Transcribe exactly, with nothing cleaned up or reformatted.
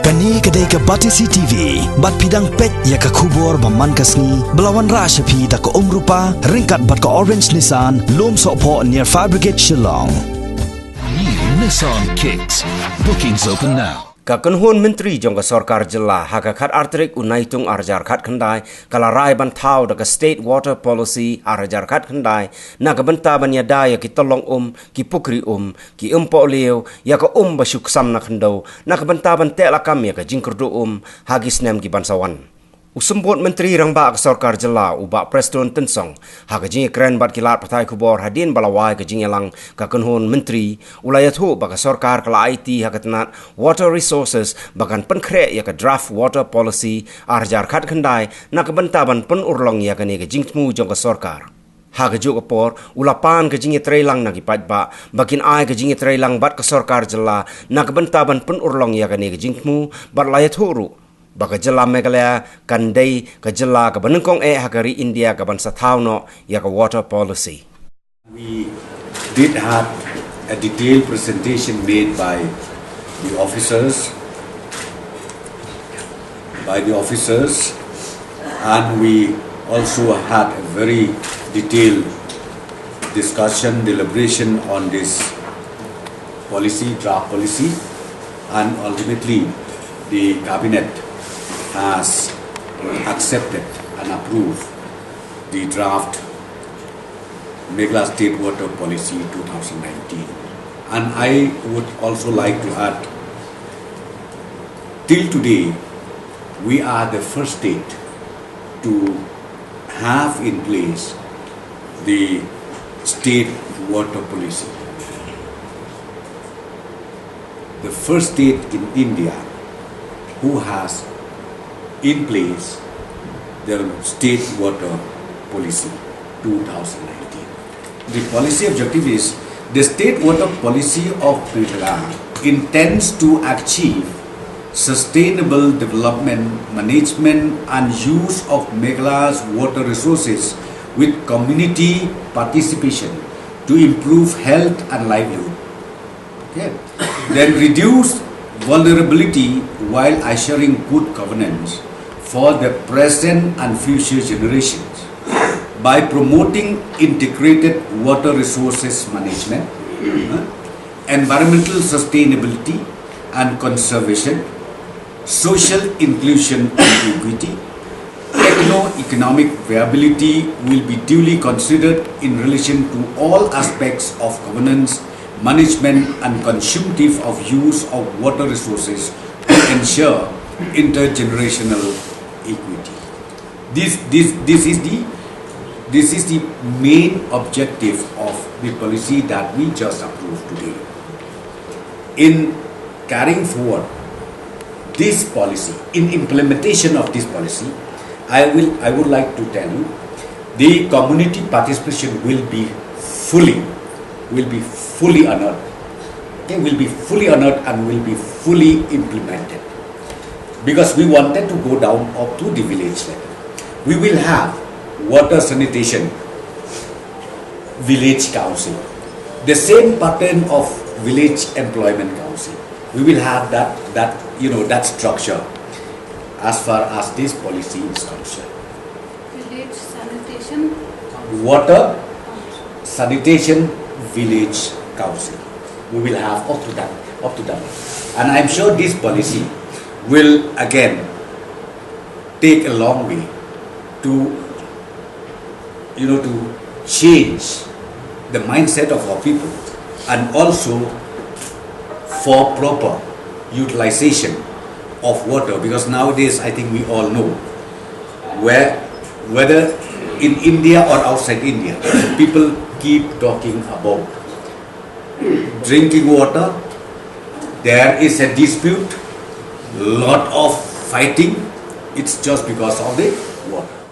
Kane ka dei ka Batesi T V, bad phi dang peit ïa ka khubor ba man ka sngi, ba la wanrah sha phi da ka Umrupa, ryngkat bad ka Orange Nissan, Lumsohphoh near Fire Brigade Shillong. New Nissan Kicks. Bookings open now. Ka kynhun myntri jong ka sorkar jylla ha ka khat ar tarik u Naitung ar hajar khat khyndai, ka la rai ban thaw da ka State Water Policy ar hajar khat khyndai, na ka bynta ban ïada ïa ki tyllong um, ki pukri um, ki umpohliew, ïa ka um ba shu ksam na khyndew, na ka bynta ban teh lakam ïa ka jingkyrduh um ha ki snem ki ban sa wan. U Symbud Myntri Rangbah ka sorkar jylla, u Bah Prestone Tynsong, ha ka jingïakren bad ki lad pathai khubor hadien ba la wai ka jingïalang ka kynhun myntri, u la ïathuh ba ka sorkar ka la aiti ha ka tnat Water Resources ba kan pynkhreh ïa ka Draft Water Policy ar hajar khat khyndai, na ka bynta ban pynurlong ïa kane ka jingthmu jong ka sorkar. Ha kajuh ka por, u la pan ka jingïatreilang na ki paidbah ba kin ai ka jingïatreilang bad ka sorkar jylla, na ka bynta ban pynurlong ïa kane ka jingthmu, bad la ïathuh ruh ba ka jylla Meghalaya kan dei ka jylla kaba nyngkong eh ha ka ri India kaban sa thaw noh ïa ka Water Policy. We did have a detailed presentation made by the officers, by the officers, and we also had a very detailed discussion, deliberation on this policy, draft policy, and ultimately the cabinet has accepted and approved the draft Meghalaya State Water Policy two thousand nineteen. And I would also like to add, till today, we are the first state to have in place the state water policy. The first state in India who has in place the state water policy two thousand nineteen. The policy objective is the state water policy of Meghalaya intends to achieve sustainable development, management and use of Meghalaya's water resources with community participation to improve health and livelihood. Okay. Then reduce vulnerability while assuring good governance for the present and future generations by promoting integrated water resources management, environmental sustainability and conservation, social inclusion and equity, techno-economic viability will be duly considered in relation to all aspects of governance, management and consumptive of use of water resources to ensure intergenerational equity. This, this, this is the, this is the main objective of the policy that we just approved today. In carrying forward this policy, in implementation of this policy, I will, I would like to tell you, the community participation will be fully, will be fully honored. Okay, will be fully honored and will be fully implemented. Because we wanted to go down up to the village level. We will have water sanitation village council. The same pattern of village employment council. We will have that, that, you know, that structure as far as this policy is concerned. Village sanitation. Water sanitation village council. We will have up to that, up to that. And I'm sure this policy will again take a long way to, you know, to change the mindset of our people and also for proper utilization of water, because nowadays I think we all know where, whether in India or outside India, people keep talking about drinking water. There is a dispute, lot of fighting. It's just because of the water.